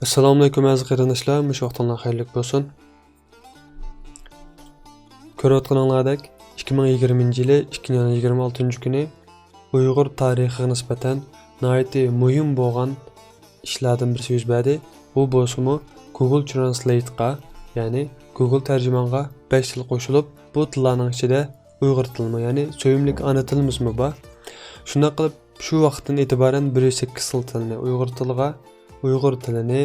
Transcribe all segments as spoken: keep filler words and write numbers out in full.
ئەسسالامۇئەلەيكۇم ئەزىز قېرىنداشلار، مۇشۇ ۋاقتىڭلار خەيرلىك بولسۇن. كۆرۈۋاتقىنىڭلاردەك، ئىككى مىڭ يىگىرمىنچى يىلى ئىككىنچى ئاينىڭ يىگىرمە ئالتىنچى كۈنى ئۇيغۇر تارىخىغا نىسبەتەن ناھايىتى مۇھىم بولغان ئىشلاردىن بىرسى يۈز بەردى. ئۇ بولسىمۇ گۇگل ترانسلېيتقا، يەنى گۇگل تەرجىمانغا بەش تىل قوشۇلۇپ، بۇ تىللارنىڭ ئىچىدە ئۇيغۇر تىلىمۇ، يەنى سۆيۈملۈك ئانا تىلىمىزمۇ بار. شۇنداق قىلىپ، شۇ ۋاقىتتىن ئېتىبارەن بىر يۈز سەككىز خىل تىلنى ئۇيغۇر تىلىغا، ئۇيغۇر تىلىنى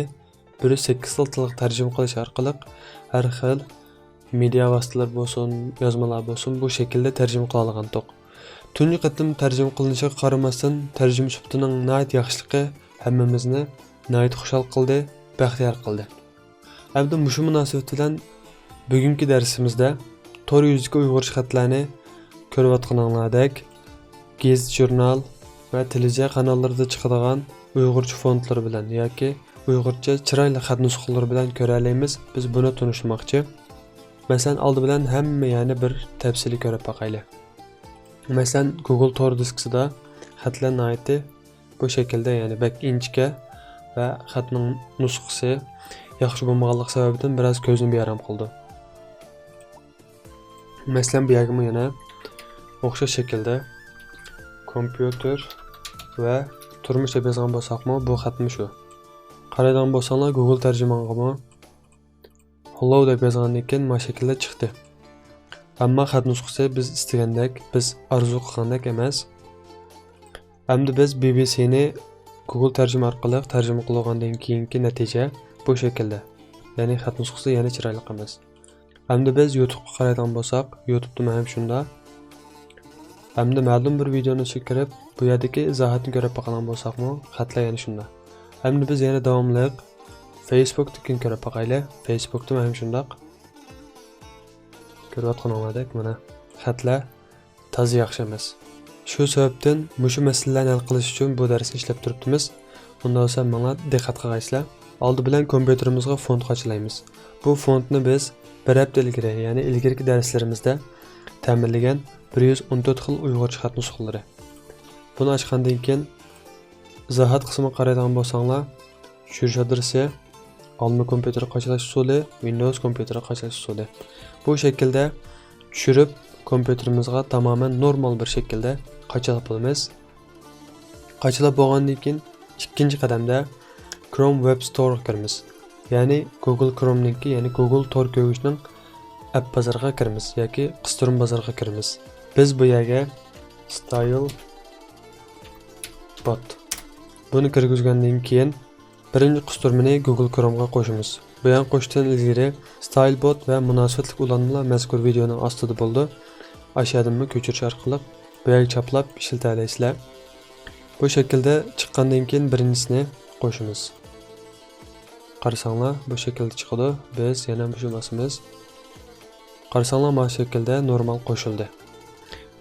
بىر يۈز سەككىز خىل تىلغا تەرجىمە قىلىش ئارقىلىق ھەر خىل مېدىيا ۋاسىتىلىرى بولسۇن، يازمىلار بولسۇن، بۇ شەكىلدە تەرجىمە قىلالىغانتۇق. تۇنجى قېتىم تەرجىمە قىلىنىشىغا قارىماستىن، تەرجىمە سۈپىتىنىڭ ناھايىتى ياخشىلىقى ھەممىمىزنى ناھايىتى خۇشال قىلدى، بەختىيار قىلدى. ئەمدى مۇشۇ مۇناسىۋەت بىلەن بۈگۈنكى دەرسىمىزدە تور يۈزىدىكى ئۇيغۇرچە خەتلەرنى كۆرۈۋاتقىنىڭلاردەك، گېزىت-ژۇرنال ۋە تېلېۋىزىيە قاناللىرىدا چىقىدىغان ئۇيغۇرچە فونتلىرى بىلەن ياكى ئۇيغۇرچە چىرايلىق خەت نۇسخىلىرى بىلەن كۆرەلەيمىز. بىز بۇنى تونۇشتۇرماقچى. مەسىلەن، ئالدى بىلەن ھەممە يەرنى بىر تەپسىلىي كۆرۈپ باقايلى. مەسىلەن، گۇگل تور دىسكىسىدا خەتلەر ناھايىتى بۇ شەكىلدە، يەنى بەك ئىنچىكە ۋە خەتنىڭ نۇسخىسى ياخشى بولمىغانلىقى سەۋەبىدىن بىراز كۆزنى بىئارام قىلىدۇ. مەسىلەن، بۇ يەرگىمۇ يەنە ئوخشاش شەكىلدە كومپيۇتېر ۋە تۇرمۇش دەپ يازغان بولساقمۇ، بۇ خەتمۇ شۇ. قارايدىغان بولساڭلار، گۇگل تەرجىمانغىمۇ ھوللو دەپ يازغاندىن كېيىن ما شەكىلدە چىقتى. ئەمما خەت نۇسخىسى بىز ئىستىگەندەك، بىز ئارزۇ قىلغاندەك ئەمەس. ئەمدى بىز بى بى سىنى گۇگل تەرجىمە ئارقىلىق تەرجىمە قىلغاندىن كېيىنكى نەتىجە بۇ شەكىلدە. يەنى خەت نۇسخىسى يەنە چىرايلىق ئەمەس. ئەمدى بىز يۇتۇبقا قارايدىغان بولساق، يۇتۇبتىمۇ ھەم شۇنداق. ئەمدى مەلۇم بىر ۋىدېونىڭ ئىچىگە كىرىپ، بۇ يەردىكى ئىزاھاتنى كۆرۈپ باقىدىغان بولساقمۇ، خەتلەر يەنە شۇنداق. ئەمدى بىز يەنە داۋاملىق فېيسبۇكتىكىنى كۆرۈپ باقايلى. فېيسبۇكتىمۇ ھەم شۇنداق. كۆرۈۋاتقىنىڭلاردەك، مانا، خەتلەر تازا ياخشى ئەمەس. شۇ سەۋەبتىن مۇشۇ مەسىلىلەرنى ھەل قىلىش ئۈچۈن بۇ دەرسنى ئىشلەپ تۈرۈپتىمىز. ئۇنداق بولسا ماڭا دىققەت قىلغايسىلەر. ئالدى بىلەن كومپيۇتېرىمىزغا فونت قاچىلايمىز. بۇ فونتنى بىز بىر ھەپتە ئىلگىرى، يەنى ئىلگىرىكى دەرسلىرىمىزدە تەمىنلىگەن بىر يۈز ئون تۆت خىل ئۇيغۇرچە خەت نۇسخىلىرى. بۇنى ئاچقاندىن كېيىن، ئىزاھات قىسمىغا قارايدىغان بولساڭلار، چۈشۈرۈش ئادرېسى، ئالما كومپيۇتېرى قاچىلاش ئۇسۇلى، ۋىندوۋس كومپيۇتېرى قاچىلاش ئۇسۇلى. بۇ شەكىلدە چۈشۈرۈپ، كومپيۇتېرىمىزغا تامامەن نورمال بىر شەكىلدە قاچىلاپ بولىمىز. قاچىلاپ بولغاندىن كېيىن، ئىككىنچى قەدەمدە كروم ۋېب ستورغا كىرىمىز. يەنى گۇگل كرومنىڭكى، يەنى گۇگل تور كۆرگۈچنىڭ ئەپ بازىرىغا كىرىمىز ياكى قىستۇرما بازىرىغا كىرىمىز. بىز بۇ يەرگە ستايل بوت. بۇنى كىرگۈزگەندىن كېيىن، بىرىنچى قىستۇرمىنى گۇگل كرومغا قوشىمىز. بۇ يەرگە قوشۇشتىن ئىلگىرى، ستايل بوت ۋە مۇناسىۋەتلىك ئۇلانمىلار مەزكۇر ۋىدېئونىڭ ئاستىدا بولىدۇ. ئاشۇ يەردىنمۇ كۆچۈرۈش ئارقىلىق بۇ يەرگە چاپلاپ ئىشلىتەلەيسىلەر. بۇ شەكىلدە چىققاندىن كېيىن، بىرىنچىسىنى قوشىمىز. قارىساڭلار، بۇ شەكىلدە چىقىدۇ. بىز يەنە مۇشۇ باسىمىز. قارىساڭلار، مانا شەكىلدە نورمال قوشۇلدى.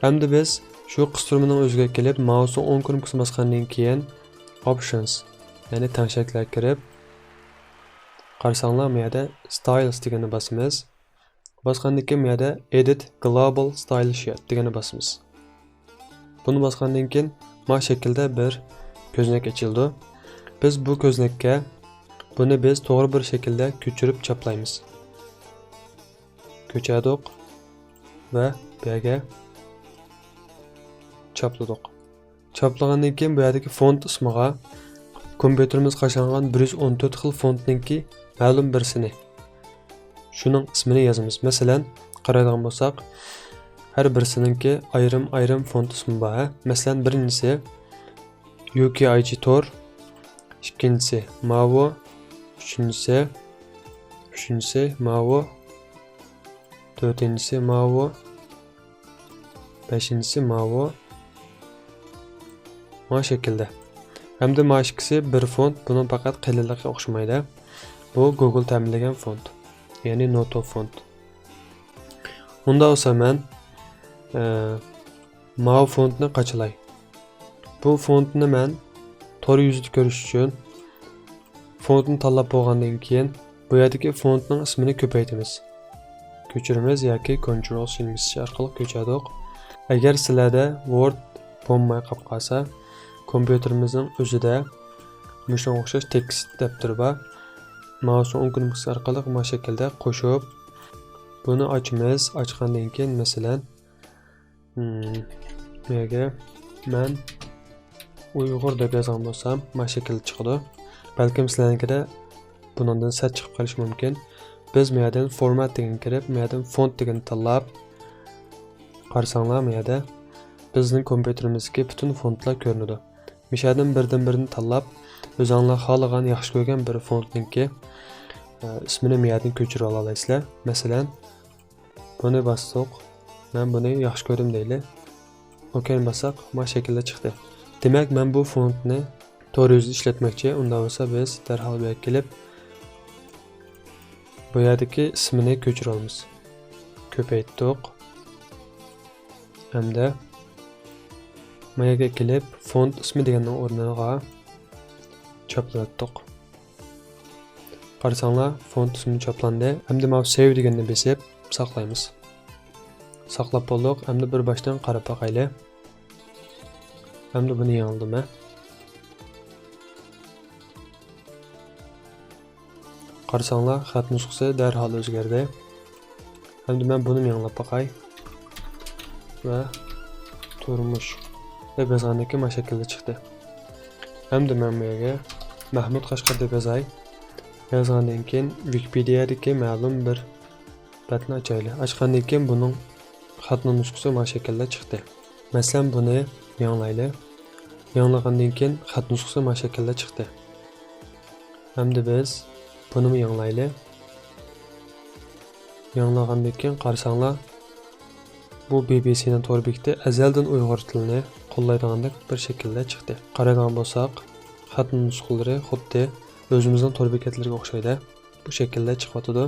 ئەمدى بىز شۇ قىستۇرمىنىڭ ئۆزىگە كېلىپ، ماۋسنىڭ ئوڭ كۇنۇپكىسىنى باسقاندىن كېيىن، ئوپشنس، يەنى تەڭشەكلەرگە كىرىپ، قارىساڭلار، بۇ يەردە ستايلس دېگەننى باسىمىز. باسقاندىن كېيىن، بۇ يەردە ئېدىت گلوبال ستايل شىت دېگەننى باسىمىز. بۇنى باسقاندىن كېيىن، ما شەكىلدە بىر كۆزنەك ئېچىلىدۇ. بىز بۇ كۆزنەككە بۇنى بىز توغرا بىر شەكىلدە كۆچۈرۈپ چاپلايمىز. كۆچۈردۇق ۋە بۇ يەرگە چاپلىدۇق. چاپلىغاندىن كېيىن، بۇ يەردىكى فونت ئىسمىغا كومپيۇتېرىمىز قاچىلانغان بىر يۈز ئون تۆت خىل فونتنىڭكى مەلۇم بىرسىنى، شۇنىڭ ئىسمىنى يازىمىز. مەسىلەن، قارايدىغان بولساق، ھەر بىرسىنىڭكى ئايرىم-ئايرىم فونت ئىسمى بار، ھە؟ مەسىلەن، بىرىنچىسى يۇ كېي ئاي جى تور، ئىككىنچىسى ماۋۇ، ئۈچىنچىسى، ئۈچىنچىسى ماۋۇ، تۆتىنچىسى ماۋۇ، بەشىنچىسى ماۋۇ. مانا شەكىلدە. ھەمدە مانا ئىككىسى بىر فونت، بۇنىڭ پەقەت قېلىنلىقى ئوخشىمايدۇ. بۇ گۇگل تەمىنلىگەن فونت، يەنى نوتو فونت. ئۇنداق بولسا مەن، ئە، ماۋۇ فونتنى قاچىلاي. بۇ فونتنى مەن تور يۈزىدە كۆرۈش ئۈچۈن، فونتنى تاللاپ بولغاندىن كېيىن، بۇ يەردىكى فونتنىڭ ئىسمىنى كۆپەيتىمىز. كۆچۈرىمىز ياكى كونترول سىم بېسىش ئارقىلىق كۆچۈردۇق. ئەگەر سىلەردە ۋورد بولماي قاپ قالسا، كومپيۇتېرىمىزنىڭ ئۆزىدە مۇشۇنىڭغا ئوخشاش تېكىست دەپتىرى بار. مائۇسنىڭ ئوڭ كۇنۇپكىسى ئارقىلىق ما شەكىلدە قوشۇپ، بۇنى ئاچىمىز. ئاچقاندىن كېيىن، مەسىلەن، مم، بۇ يەرگە مەن ئۇيغۇر دەپ يازغان بولسام، ما شەكىلدە چىقىدۇ. بەلكىم سىلەرنىڭكىدە بۇنىڭدىن سەت چىقىپ قېلىشى مۇمكىن. بىز ما يەردىن فورمات دېگەنگە كىرىپ، ما يەردىن فونت دېگەننى تاللاپ، قارىساڭلار، ما يەردە بىزنىڭ كومپيۇتېرىمىزدىكى پۈتۈن فونتلار كۆرۈنىدۇ. مۇشۇ يەردىن بىردىن بىرىنى تاللاپ، ئۆزۈڭلار خالىغان، ياخشى كۆرگەن بىر فونتنىڭكى، ئە، ئىسمىنى ما يەردىن كۆچۈرۈپ ئالالايسىلەر. مەسىلەن، بۇنى باستۇق. مەن بۇنى ياخشى كۆردۈم دەيلى. ئوكەينى باسساق، ما شەكىلدە چىقتى. دېمەك، مەن بۇ فونتنى تور يۈزىدە ئىشلەتمەكچى. ئۇنداق بولسا، بىز دەرھال بۇ يەرگە كېلىپ، بۇ يەردىكى ئىسمىنى كۆچۈرۈۋالىمىز. كۆپەيتتۇق. ھەمدە ما يەرگە كېلىپ، فونت ئىسمى دېگەننىڭ ئورنىغا چاپلىۋەتتۇق. قارىساڭلار، فونت ئىسمى چاپلاندى. ئەمدى ماۋۇ سېيۋ دېگەننى بېسىپ ساقلايمىز. ساقلاپ بولدۇق. ئەمدى بىر باشتىن قاراپ باقايلى. ئەمدى بۇنى يېڭىلىدىم مەن. قارىساڭلار، خەت نۇسخىسى دەرھال ئۆزگەردى. ئەمدى مەن بۇنىمۇ يېڭىلاپ باقاي. ۋە تۇرمۇش دەپ يازغاندىن كېيىن مانا شەكىلدە چىقتى. ئەمدى مەن بۇ يەرگە مەھمۇد قەشقەر دەپ يازاي. يازغاندىن كېيىن ۋىكىپېدىيەدىكى مەلۇم بىر بەتنى ئاچايلى. ئاچقاندىن كېيىن بۇنىڭ خەتنىڭ نۇسخىسى مانا شەكىلدە چىقتى. مەسىلەن، بۇنى يېڭىلايلى. يېڭىلىغاندىن كېيىن خەت نۇسخىسى مانا شەكىلدە چىقتى. ئەمدى بىز بۇنىمۇ يېڭىلايلى. يېڭىلىغاندىن كېيىن قارىساڭلار، بۇ بى بى سىنىڭ تور بېكىتى ئەزەلدىن ئۇيغۇر تىلىنى قوللايدىغاندەك بىر شەكىلدە چىقتى. قارايدىغان بولساق، خەت نۇسخىلىرى خۇددى ئۆزىمىزنىڭ تور بېكەتلىرىگە ئوخشايدۇ. بۇ شەكىلدە چىقىۋاتىدۇ.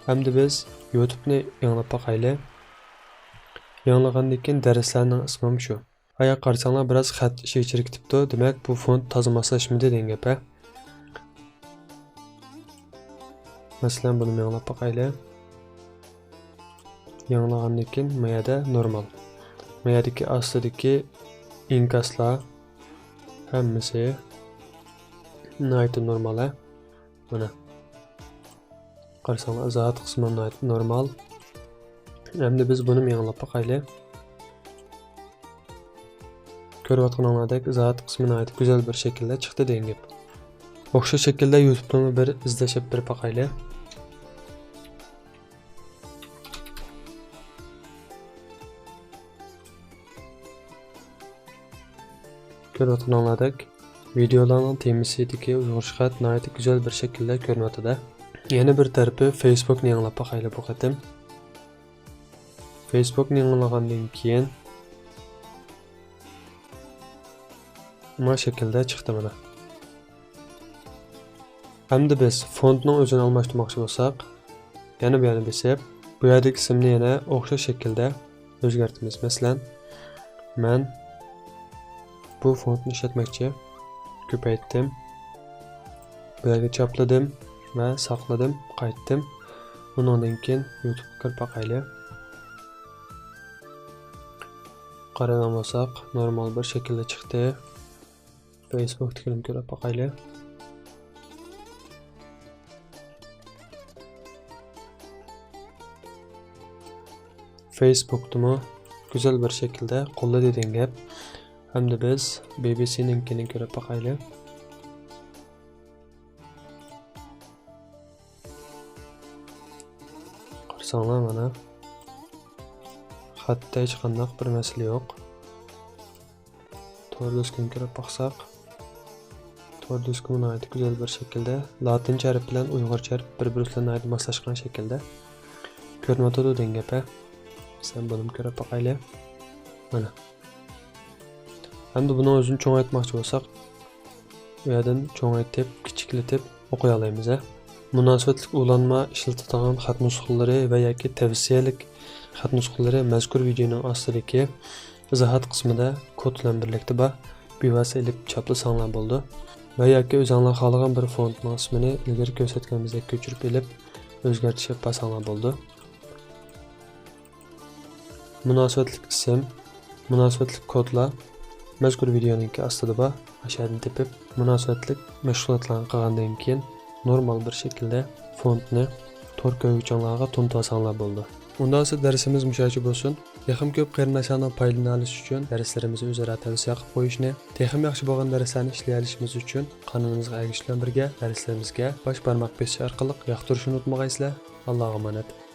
ئەمدى بىز يۇتۇبنى يېڭىلاپ باقايلى. يېڭىلىغاندىن كېيىن دەرسلەرنىڭ ئىسمىمۇ شۇ. ئاياغ قارىساڭلار، بىراز خەت ئىچىگە كېتىپتۇ. دېمەك، بۇ فونت تازا ماسلاشمىدى دېگەن گەپ، ھە؟ مەسىلەن، بۇنى يېڭىلاپ باقايلى. يېڭىلىغاندىن كېيىن ما يەردە نورمال. ما يەردىكى ئاستىدىكى ئىنكاسلار ھەممىسى ناھايىتى نورمال، ھە؟ مانا. قارىساڭلار، ئىزاھات قىسمى ناھايىتى نورمال. ئەمدى بىز بۇنىمۇ يېڭىلاپ باقايلى. كۆرۈۋاتقىنىڭلاردەك ئىزاھات قىسمى ناھايىتى گۈزەل بىر شەكىلدە چىقتى دېگەن گەپ. ئوخشاش شەكىلدە يۇتۇبتىنمۇ بىر ئىزدەش ئېلىپ بېرىپ باقايلى. كۆرۈۋاتقىنىڭلاردەك، ۋىدېئولارنىڭ تېمىسىدىكى ئۇيغۇرچە خەت ناھايىتى گۈزەل بىر شەكىلدە كۆرۈنۈۋاتىدۇ. يەنە بىر تەرىپى، فېيسبۇكنى يېڭىلاپ باقايلى بۇ قېتىم. فېيسبۇكنى يېڭىلىغاندىن كېيىن، مانا شەكىلدە چىقتى مانا. ئەمدى بىز فونتنىڭ ئۆزىنى ئالماشتۇرماقچى بولساق، يەنە بۇ يەرنى بېسىپ، بۇ يەردىكى ئىسىمنى يەنە ئوخشاش شەكىلدە ئۆزگەرتىمىز. مەسىلەن، مەن بۇ فونتنى ئىشلەتمەكچى. كۆپەيتتىم. بۇ يەرگە چاپلىدىم ۋە ساقلىدىم، قايتتىم. ئۇنىڭدىن كېيىن يۇتۇبقا كىرىپ باقايلى. قارايدىغان بولساق، نورمال بىر شەكىلدە چىقتى. فېيسبۇكتىكىنى كۆرۈپ باقايلى. فېيسبۇكتىمۇ گۈزەل بىر شەكىلدە قوللىدى دېگەن گەپ. ئەمدى بىز بى بى سىنىڭكىنى كۆرۈپ باقايلى. قارىساڭلار مانا، خەتتە ھېچقانداق بىر مەسىلە يوق. تور دىسكىنى كۆرۈپ باقساق، تور دىسكىمۇ ناھايىتى گۈزەل بىر شەكىلدە، لاتىنچە ھەرپ بىلەن ئۇيغۇرچە ھەرپ بىر-بىرسى بىلەن ناھايىتى ماسلاشقان شەكىلدە كۆرۈنۈۋاتىدۇ دېگەن گەپ، ھە. مەسىلەن، بۇنىمۇ كۆرۈپ باقايلى. مانا. ئەمدى بۇنىڭ ئۆزىنى چوڭايتماقچى بولساق، بۇ يەردىن چوڭايتىپ، كىچىكلىتىپ ئوقۇيالايمىز، ھە. مۇناسىۋەتلىك ئۇلانما ئىشلىتىدىغان خەت نۇسخىلىرى ۋە ياكى تەۋسىيەلىك خەت نۇسخىلىرى مەزكۇر ۋىدېئونىڭ ئاستىدىكى ئىزاھات قىسمىدا كود بىلەن بىرلىكتە بار. بىۋاسىتە ئېلىپ چاپلىساڭلار بولىدۇ. ۋە ياكى ئۆزۈڭلار خالىغان بىر فونتنىڭ ئىسمىنى ئىلگىرى كۆرسەتكىنىمىزدەك كۆچۈرۈپ ئېلىپ ئۆزگەرتىش ئېلىپ بارساڭلار بولىدۇ. مۇناسىۋەتلىك ئىسىم، مۇناسىۋەتلىك كودلار مەزكۇر ۋىدېئونىڭكى ئاستىدا بار. ئاشۇ يەردىن تېپىپ، مۇناسىۋەتلىك مەشغۇلاتلارنى قىلغاندىن كېيىن، نورمال بىر شەكىلدە فونتنى تور كۆرگۈچىڭلارغا تونۇتۇۋالساڭلار بولىدۇ. ئۇنداق بولسا دەرسىمىز مۇشۇ يەرگىچە بولسۇن. تېخىمۇ كۆپ قېرىنداشلارنىڭ پايدىلىنالىشى ئۈچۈن دەرسلىرىمىزنى ئۆزئارا تەۋسىيە قىلىپ قويۇشنى، تېخىمۇ ياخشى بولغان دەرسلەرنى ئىشلىيەلىشىمىز ئۈچۈن قانىلىمىزغا ئەگىشىش بىلەن بىرگە دەرسلىرىمىزگە باش بارماق بېسىش ئارقىلىق ياقتۇرۇشنى ئۇنتۇمىغايسىلەر. ئاللاغا ئامانەت.